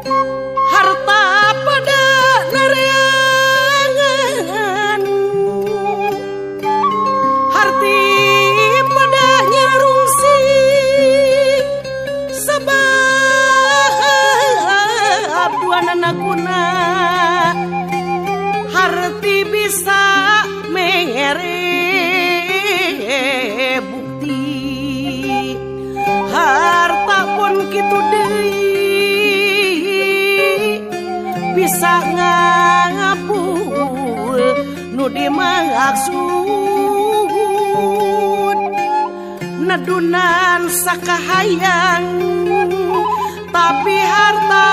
Harta pada nareangan, harti pada nyarungsi, sebab dua nanakuna harti bisa mere bukti. Harta pun kitu deui bisa ngapul nu dimaksud, nedunan sakahayang tapi harta